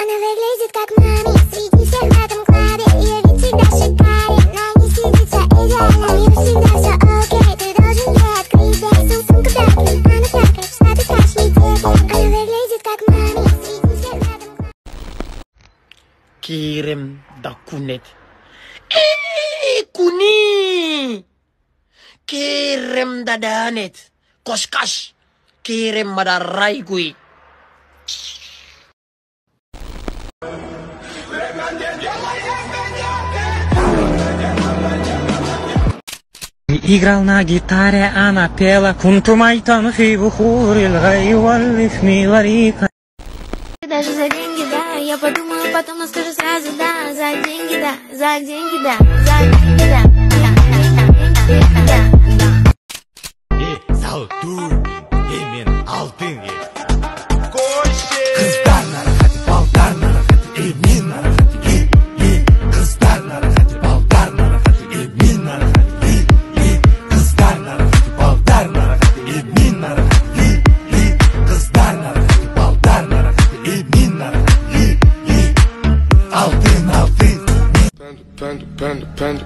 Она выглядит как маме, среди всех в этом клабе. Её вид всегда шикарен, на ней сидит всё идеально. У неё всегда всё окей, ты должен ей открыть дверь. Сумка Биркин, она всякая, штаты страшный день. Она выглядит как маме, среди всех в этом клабе. Кирем да кунет. Куни! Керем dadanет. Кошкаш. Керем мадарайгуи. Играл на гитаре, она пела Кунту майтан хибухурил гайвалиф миларика. Даже за деньги, да, я подумаю, потом, но скажу сразу, да, за деньги, да, за деньги, да, за деньги, да, да, да, да. Залтун, мен алтын, Қыздар нарахати, балдар нарахати, мен нарахати, Қыздар нарахати, балдар нарахати, мен нарахати, Қыздар нарахати, балдар нарахати, мен нарахати, Қыздар нарахати, балдар нарахати, мен нарахати, Алтын, алтын. Panda, panda, panda, panda.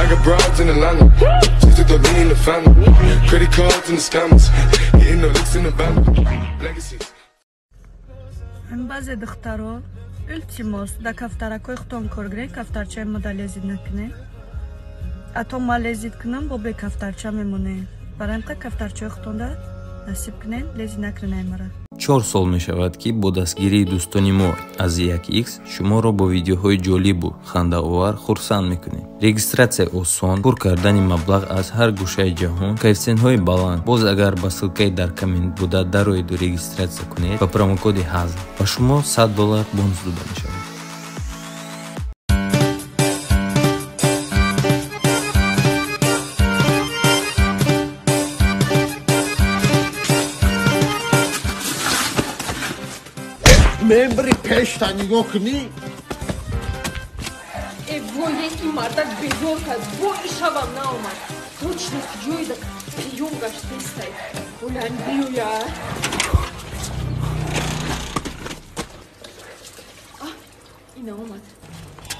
I got broads in Atlanta. Just to throw me in the family. Credit cards and the scammers. Getting no licks in the band. Legacies. Баъзе духтаро, илтимос, да кафтаракҳои худтон кор гиред, кафтарчаи мода лезид накунед. Ато ма лезид кунам, бо бекафтарча мемонем. Барои ҳамқа кафтарчаи худтонда насиб кунед, лезид накунед мара. 4 сол мешавад, ки бо дастгирии дӯстони мо аз 1x шуморо бо видеоҳои ҷолибу хандаовар хурсанд мекунем. Регистратсия осон, пур кардани маблағ аз ҳар гӯшаи ҷаҳон, коэффисиентҳои баланд. Боз агар ба ссылкаи дар коммент буда дароеду регистратсия кунед, ба промокоди ҳазл ба шумо $100 бонус дода мешавад. Мембри пешта нигоҳ кунӣ. Э, вой, ин мардак безор кард, бо ишавам наомад. Точно ҷойда пиён гаштестай. Улан биёя. Ина омад.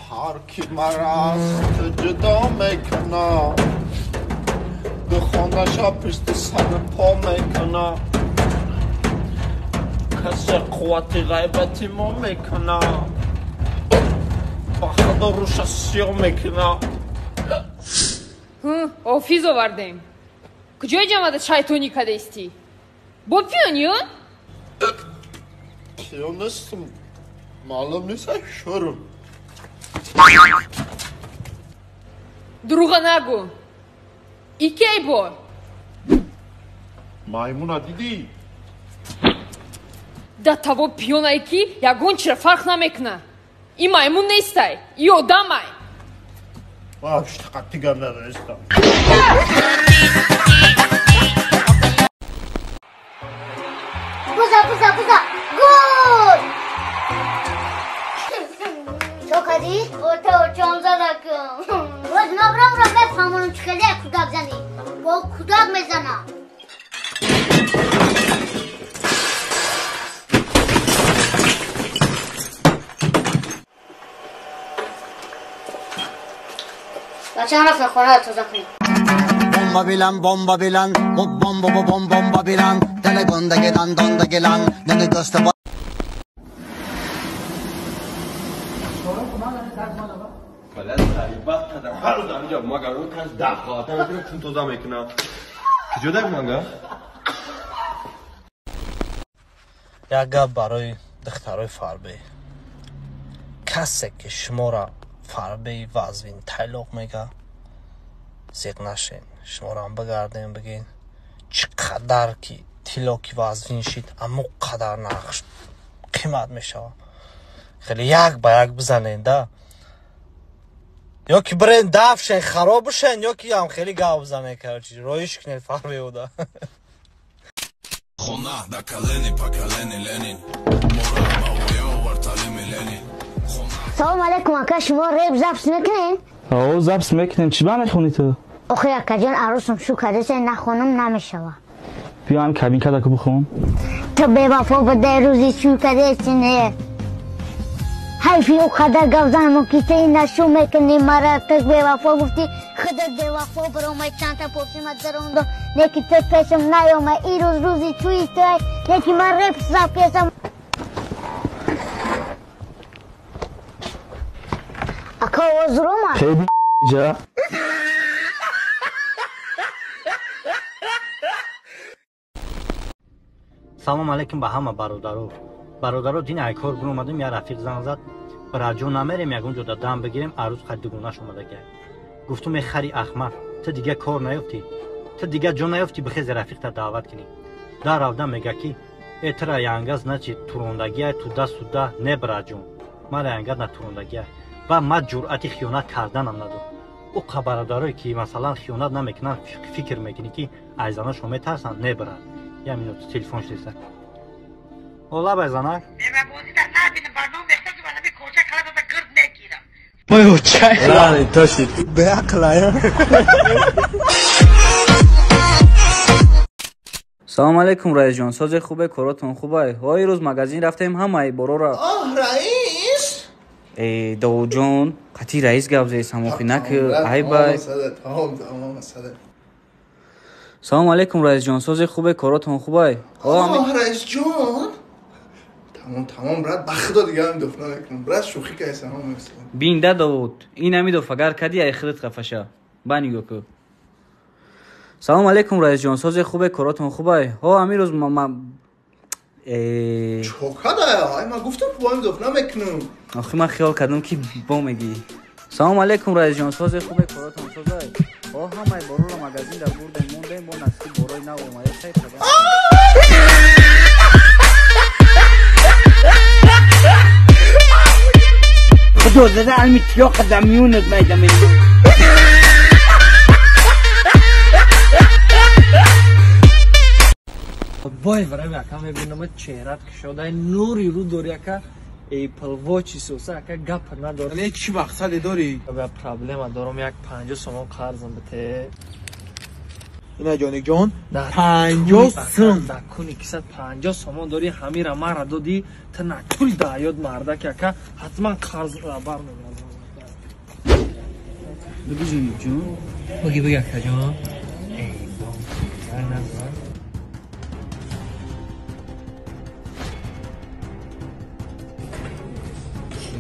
Ҳар ки мара аз ту ҷудо мекуна, ду хонаша пишти сари по мекуна. Касе қуввати ғайбати мо мекуна, ба худо рӯша сиёҳ мекуна. Офиз овардем. Куҷои ҷамада шайтонӣ кадаистӣ? Бо пиёнӣ? Пиён нестам, маълум нест, шурм. Дурӯға нагӯ. Икей бо? Маймуна дидӣ? Да таво пиёнае ки ягон чира фарқ намекуна. И маймун нестай, и одамай. Штақаттигам надонистам. Буза, буза, буза. Гол! Чо кардӣ? Ота очам задакам. Боз набрам ра бефаҳмонам чӣ хеле кӯдак занӣ. Бо кӯдак мезанам. Бачаам рафтан хонаро тоза кунем. Bomba bilan, bomba bilan, bomba bom bomba bilan, telefonda gelan, donda gelan, nene göster. Ҳар рӯз ҳаминҷа магарон кас дахоата мекунам, чун тоза мекунам. Куҷо дар манга? Як гап барои духтарои фарбе. Касе ки шуморо фарбеи вазвин тайлоқ мега, зиқ нашен. Шуморо ҳам бигардем, бигин чӣ қадар ки тилло ки вазвин шид, аммо қадар нархш қимат мешавад. Хеле як ба як бизанен да. Ё ки бирен дафшен, хароб бишен, ё ки ҳам хеле гап бизанен, короче, роиш кунед фарбеуда. Хона да калени поколени Ленин. Мора ба оя овард таълими Ленин. Салом алейкум, ака, шумо реп запис мекунед? О, запис мекунем. Чӣ ба мехонӣ ту? Охир, акаҷон, арӯсам шу кардаса, нахонам намешава. Биё ҳам кабинка даку бихон. Ту бевафо будаи, рӯзи шу кардеси не. Ҳайфи ӯ қадар гап занмо ки ту ина шу мекунӣ мара ту бевафо гуфтӣ худат бевафо баромай чандта попима дарондо неки ту пешам наёмай ирӯз рӯзи чӯи туай неки ман реп запесам. Ака овоз рома? Ҷа. Салом алейкум ба ҳама бародаро. Бародаро, дин айкор буромадем, я рафиқ занг зад. Браҷо намерем, ягон ҷода дам бигирем, арӯз қад дугонаш омадага. Гуфтум, э хари ахмақ, ту дига кор наёфтӣ, ту дига ҷо наёфтӣ, бихези рафиқта даъват кунӣ. Дар равда мега ки э тура янгаз начи турондагиай туда суда не браҷон. Мара янгаз на турондагиай. Ва ман ҷуръати хиёнат карданам надор. Ӯ бародарое ки масалан хиёнат намекунанд, фикр мекунӣ ки аз занашон метарсанд, не брат. Я минут телефон шудеса. Ола бай занак. Салом алейкум раисҷон, созе хубе, коротон хубай? Ҳо ирӯз магазин рафтем, ҳамаи борора. Оҳ, раис! Э, Довудҷон, қатъи раис гап зесам, охи наки, ай бай. Тамом, масада. Салом алейкум раисҷон, созе хубе, коротон хубай? Оҳ, раисҷон! Тамом, тамом, брат, ба худо дига ҳам доф намекунам. Брат, шӯхӣ кайсам, ҳам. Бин да Довуд, ин ҳами доф агар кади ай худат хафаша. Ба нигоҳ кун. Салом алейкум раисҷон, созе хубе, коротон хубай? Ҳо ҳамин рӯз Чо када? Ай ман гуфтам ки бо ҳам доф намекунам. Охи ман хиёл кардам ки бо мегӣ. Салом алейкум раисҷон, созе хубе, коротон созай? Ҳо ҳамаи борора магазин дар бурдем, мондем, бо насиб борои нав омада, сай кардам. Худо зада алми тиёқа да миёнат майда мекунам. Бой варам яка мебинам чеҳрат кушодай нури рӯ дори яка Apple Watch соса яка гап надорам. Не чӣ мақсаде дорӣ? Я проблема дорам, як 50 сомон қарзам бите. Ина ҷоникҷон, 50 сум. Да куни кисат 50 сомон дори, ҳамира мара додӣ, ту накул да ҳаёт мардак яка ҳатман қарз бармегардам. Буги ҷоникҷон. Буги буги акаҷон. Эй бом. Назар.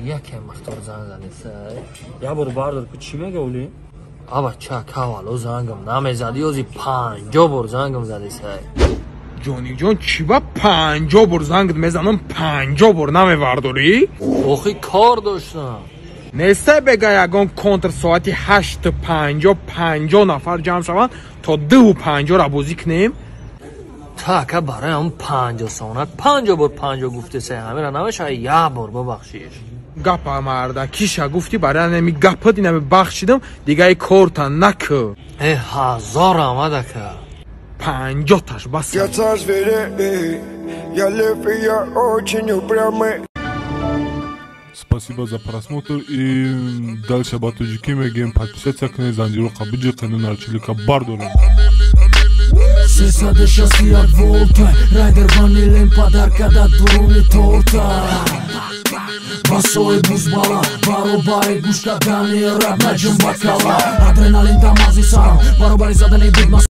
Яке махтор занг задеса. Я бор бардор ку чӣ мега ули? Аба ча кавало зангам намезади, ёзи 50 бор зангам задеса. Ҷоникҷон, чӣ ба 50 бор зангат мезанам, 50 бор намевардорӣ? Охи кор доштам. Нестай бега ягон контр соати 8:50 50 нафар ҷамъ шаванд то 2:50 бозӣ кунем? Та ака барои ҳам 50 сомонат 50 бор 50 гуфтеса, ҳамира намешава як бор бубахшиш. Гапа марда киша гуфтӣ, барои ҳами гапат инами бахшидам, дигаи корта накӯ. Э ҳазор омад ака. 50 таш бас. Я царь зверей, я лев и я очень упрямый. Спасибо за просмотр и дальше ба тоҷикӣ мегӯем подписаться кунед, занҷиро қабиҷи нарчилика бардорем. 361 волта, райдер ванилем подарка да дуруни торта. Басои бузбала, баробари гӯш кардани раб наҷум ба кала. Адреналин дар мағзи сарам, баробари задани бигмас.